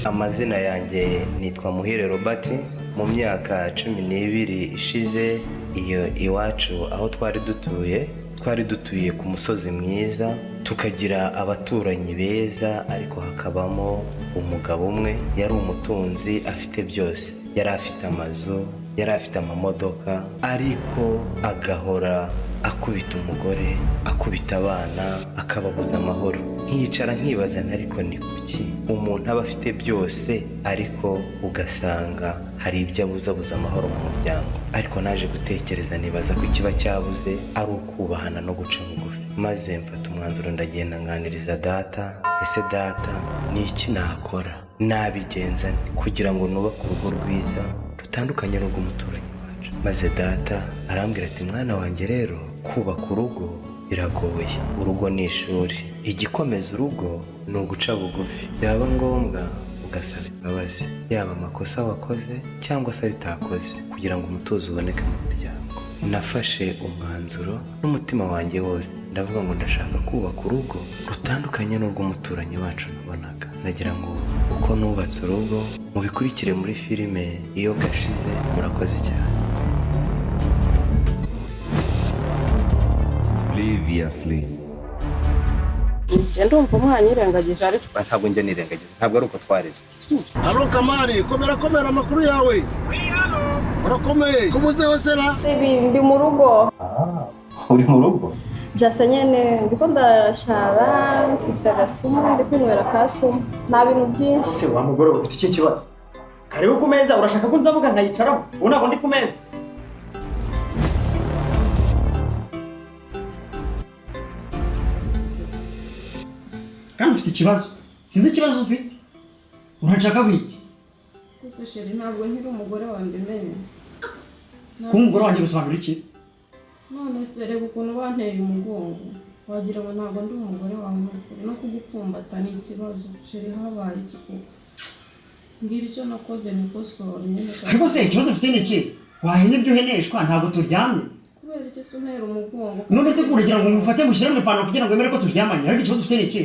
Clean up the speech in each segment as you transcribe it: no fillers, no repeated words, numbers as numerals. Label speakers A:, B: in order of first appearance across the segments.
A: Amazina yanjye nitwa Muhire Robert. Mu myaka 12 ishize, iyo iwacu aho twari dutuye, twari dutuye ku musozi mwiza, tukagira abaturanyi beza, ariko hakabamo umugabo umwe yari umutunzi, afite byose. Yari afite amazu, yari afite amamodoka, ariko agahora akubita umugore, akubita abana, akababuza amahoro. Nkicara nkibaza, ariko ni kuki umuntu aba afite byose ariko ugasanga hari ibyo abuzabuza amahoro mu muryango? Ariko naje gutekereza, nibaza ko ikiba cyabuze ari ukubahana no guca bugufi. Maze mfata umwanzuro, ndagenda nganiriza data. Ese data, ni iki nakora, nabigenza nte kugira ngo nubake urugo rwiza rutandukanye n'urw'umuturanyi wacu? Maze data arambwira ati: "Mwana wanjye, rero kubaka urugo biragoye. Urugo ni ishuri. Igikomeza urugo ni uguca bugufi, byaba ngombwa ugasaba imbabazi, yaba amakosa wakoze cyangwa se ayo utakoze, kugira ngo umutuzo uboneke mu muryango." Nafashe umwanzuro n'umutima wanjye wose, ndavuga ngo ndashaka kubaka urugo rutandukanye n'urw'umuturanyi wacu nabonaga. Nagira ngo uko nubatse urugo mubikurikire muri filime Iyo Gashize. Murakoze cyane.
B: Previously.
C: Njye ndumva umwanyirengagije, ariko
A: Ntabwo njya nirengagiza, ntabwo ari uko twarezwe.
D: Allô Kamari, komera komera, amakuru yawe? Urakomeye kubuzeho sera?
E: Ibi ndi mu rugo.
B: Uri mu rugo?
E: Jasa nyene ndiko ndarashara, mfite agasumu, ndi kwinywera kasumu, nta bintu byinshi.
F: Ese wa mugore we, ufite iki kibazo? Karibu ku meza. Urashaka ko nzamuka nkayicaraho? Ubu ntabwo ndi ku meza. Kandi ufite ikibazo, sinzi ikibazo ufite. Uranshakaho iki?
C: Gusa chéri, ntabwo nkiri umugore wanjye, menye.
F: Kuba umugore wanjye bisobanura iki?
C: None se reba ukuntu banteye umugongo, wagira ngo ntabwo ndi umugore wawe. Ni ukuri no kugupfumbata ni ikibazo. Chéri, habaye iki koko? Mbwira icyo nakoze nikosore nyine.
F: Ariko se ikibazo ufite ni iki? Wahennye ibyo uheneshwa, ntabwo turyamye.
C: Kubera iki se untera umugongo?
F: None se uragira ngo ngufate ngushyire mu ipantaro kugira ngo wemere ko turyamanye? Ariko ikibazo ufite ni iki?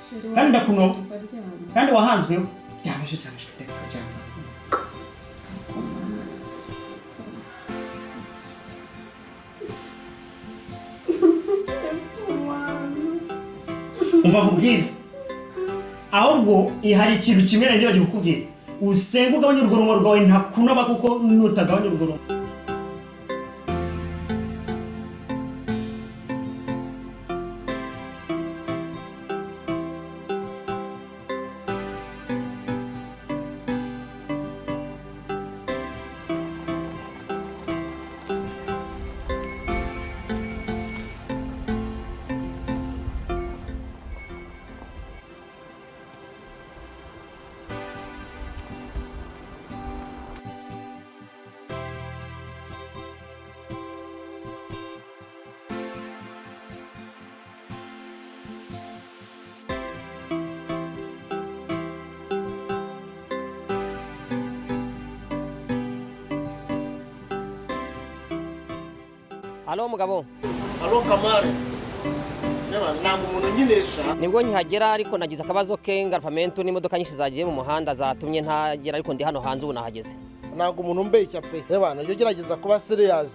C: Chéri,
F: Kandi ndakuno.
C: tukaryama.
F: Kandi wahanzweho. Ryama ejo cyangwa ejo, reka ryama. Umva nkubwire, ahubwo hari ikintu kimwe nari nibagiwe kukubwira: usenge ugabanye urwo runwa rwawe, ntakunoba, kuko nutagabanya urwo runwa.
G: Allô mugabo.
D: Allô Kamari, ntabwo umuntu nyinesha.
G: Nibwo nkihagera, ariko nagize akabazo k'ingarufamento n'imodoka nyinshi zagiye mu muhanda zatumye ntagera, ariko ndi hano hanze, ubu nahageze.
D: Ntabwo umuntu umbeshya pe. Reba, jya ugerageza kuba serious.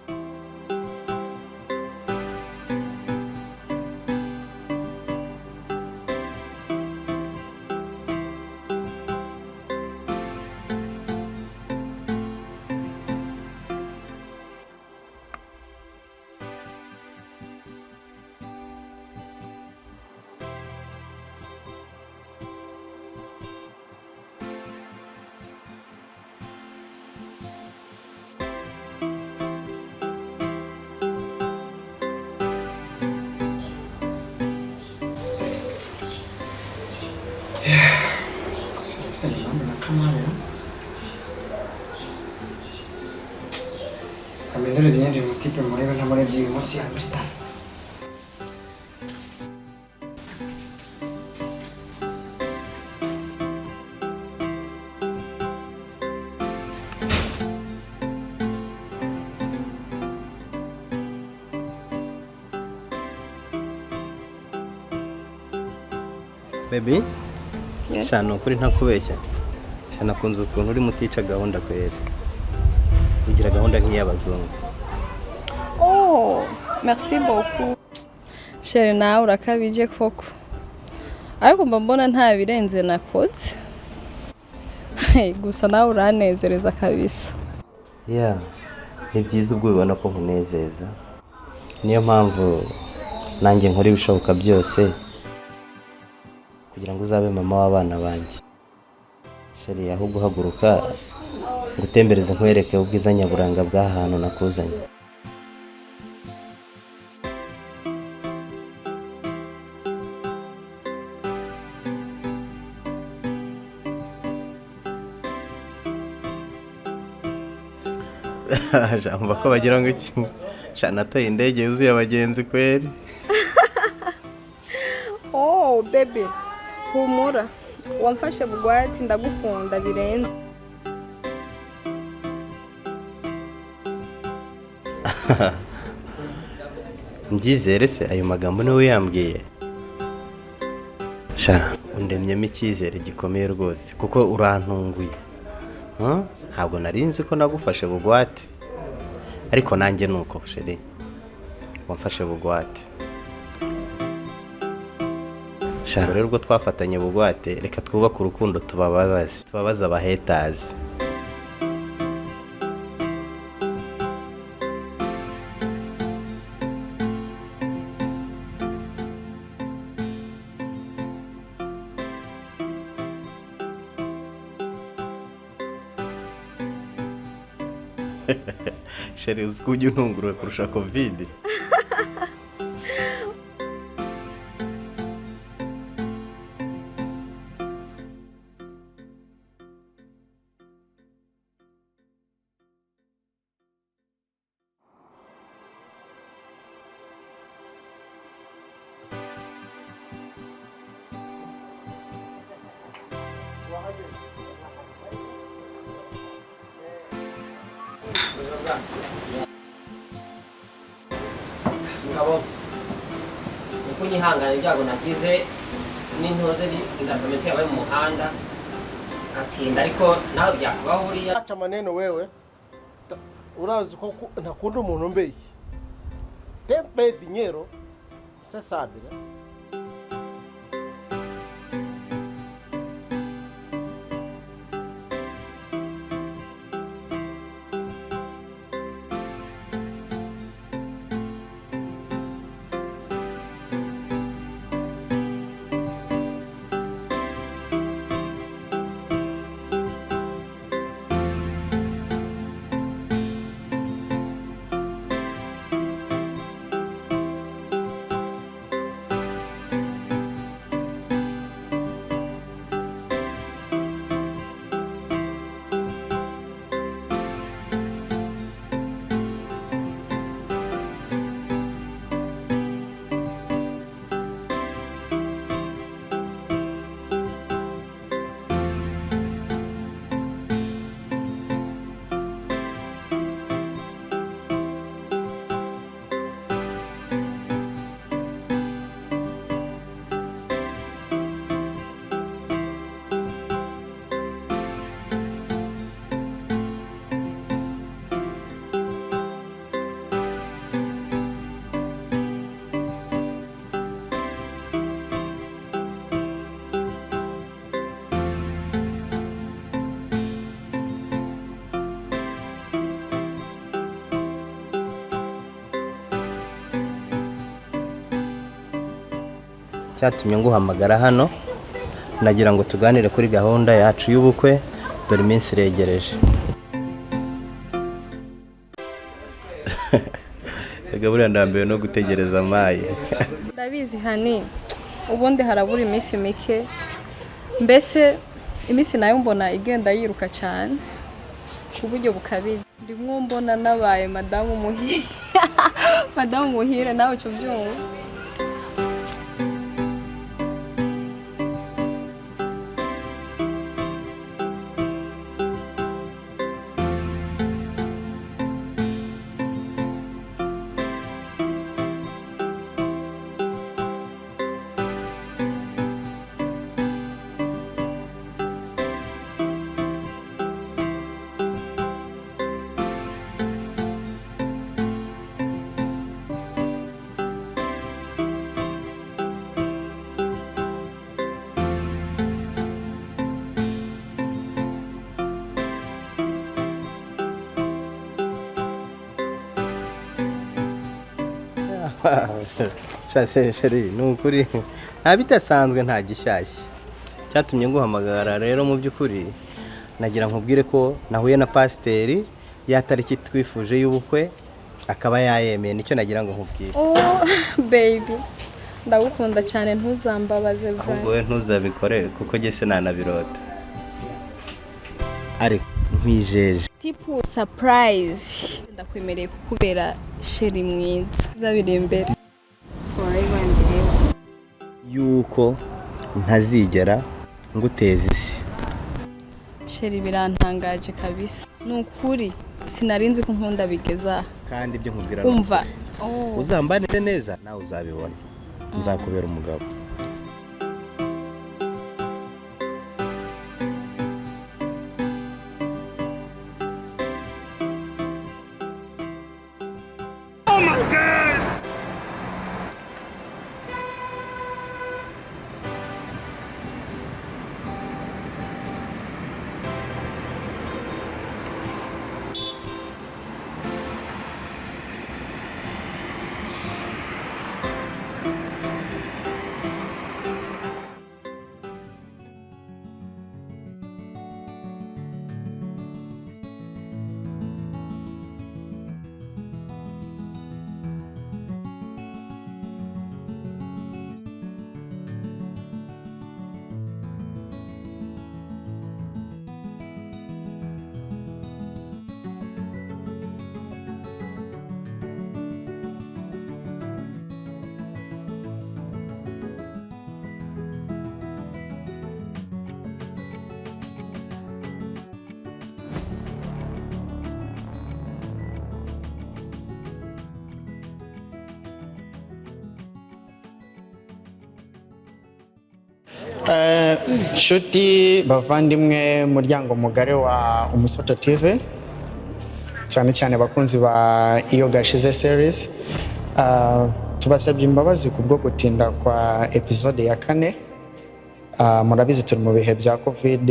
F: Gusa mfitanye gahunda na Kamari. Kamendere imyenda uyu mutipe murebe, ntamurebye uyu munsi yampita.
A: Baby.
E: Yeah.
A: Sha ni ukuri ntakubeshya. Sha nakunze ukuntu urimo utica gahunda kweri. Ugira gahunda nk'iy'abazungu.
E: Oh, merci beaucoup. Chéri nawe urakabije koko. Ariko mba mbona nta birenze nakoze. Gusa nawe uranezereza kabisa.
A: Yeah, ni byiza ubwo ubibona ko nkunezeza. Niyo mpamvu nanjye nkora ibishoboka byose kugira ngo uzabe mama w'abana banjye. Chéri, ahubwo uhaguruka ngutembereze nkwereke ubwiza nyaburanga bw'ahantu nakuzanye. Jambo ko bagira ngo iki? Sha natoye indege yuzuye abagenzi kweri.
E: Oh, baby. Humura. Wamfashe bugwati ndagukunda birenze.
A: Mbyizere se ayo magambo niwe uyambwiye? Sha undemyemo icyizere gikomeye rwose kuko urantunguye. Ntabwo nari nzi ko nagufashe bugwate. Ariko nanjye nuko chéri, wamfashe bugwate. Sha rero ubwo twafatanye bugwate, reka twubake urukundo tubababaze, tubabaze abahetazi. Chéri, uzi ko ujya untungura kurusha covid.
G: Ngabo, uko nyihangana ibyago nagize n'intoze ingaruvamento yabaye mu muhanda ngatinda, ariko nawe byakubaho buriya.
D: Acha maneno wewe. Urazi ko ntakunda umuntu mbeye. Tempe dinheiro, você sabe, né?
A: Cyatumye nguhamagara hano nagira ngo tuganire kuri gahunda yacu y'ubukwe, dore iminsi iregereje. Rega buriya ndambiwe no gutegereza amaye.
E: Ndabizi hani, ubundi harabura iminsi mike, mbese iminsi nayo mbona igenda yiruka cyane ku buryo bukabije. Ndimwo mbona nabaye madamu Muhire. Madamu Muhire nawe uca ubyumva.
A: Shase chérie, ni ukuri nta bidasanzwe, nta gishyashya. Cyatumye nguhamagara rero, mu by'ukuri nagira nkubwire ko nahuye na pasiteri, ya tariki twifuje y'ubukwe akaba yayemeye. Nicyo nagira ngo nkubwire.
E: Oh baby, ndagukunda cyane, ntuzambabaze.
A: Ahubwo
E: Brian.
A: We ntuzabikore kuko njye sinanabirota, ariko nkwijeje
E: Tipu surprise, ndakwemereye kukubera chéri mwiza zabiri imbere forever and ever.
A: Yuko ntazigera nguteza isi.
E: Chéri, birantangaje kabisa, ni ukuri sinarinzi ko nkunda bigeza aha.
A: Kandi ibyo nkubwira ni
E: Umva.
A: Ukuri. Uzambanire neza, nawe uzabibona, nzakubera umugabo.
F: Oh my God!
H: Nshuti bavandimwe, muryango mugari wa Umusoto TV, cyane cyane abakunzi ba Iyo Gashize series, tubasabye imbabazi kubwo gutinda kwa episode ya kane. Murabizi turi mu bihe bya COVID,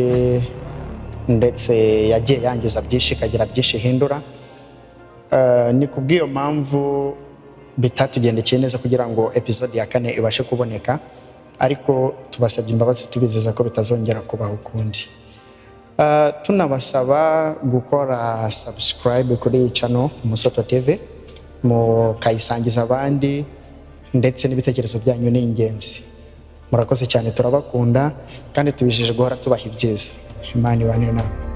H: ndetse yagiye yangiza byinshi, ikagira byinshi ihindura. Ni kubw'iyo mpamvu bitatugendekeye neza kugira ngo episode ya kane ibashe kuboneka, ariko tubasabye imbabazi, tubizeza ko bitazongera kubaho ukundi. Tunabasaba gukora subscribe kuri iyi channel Umusoto TV, mukayisangiza abandi, ndetse n'ibitekerezo byanyu ni ingenzi. Murakoze cyane, turabakunda kandi tubijeje guhora tubaha ibyiza. Imana ibane namwe.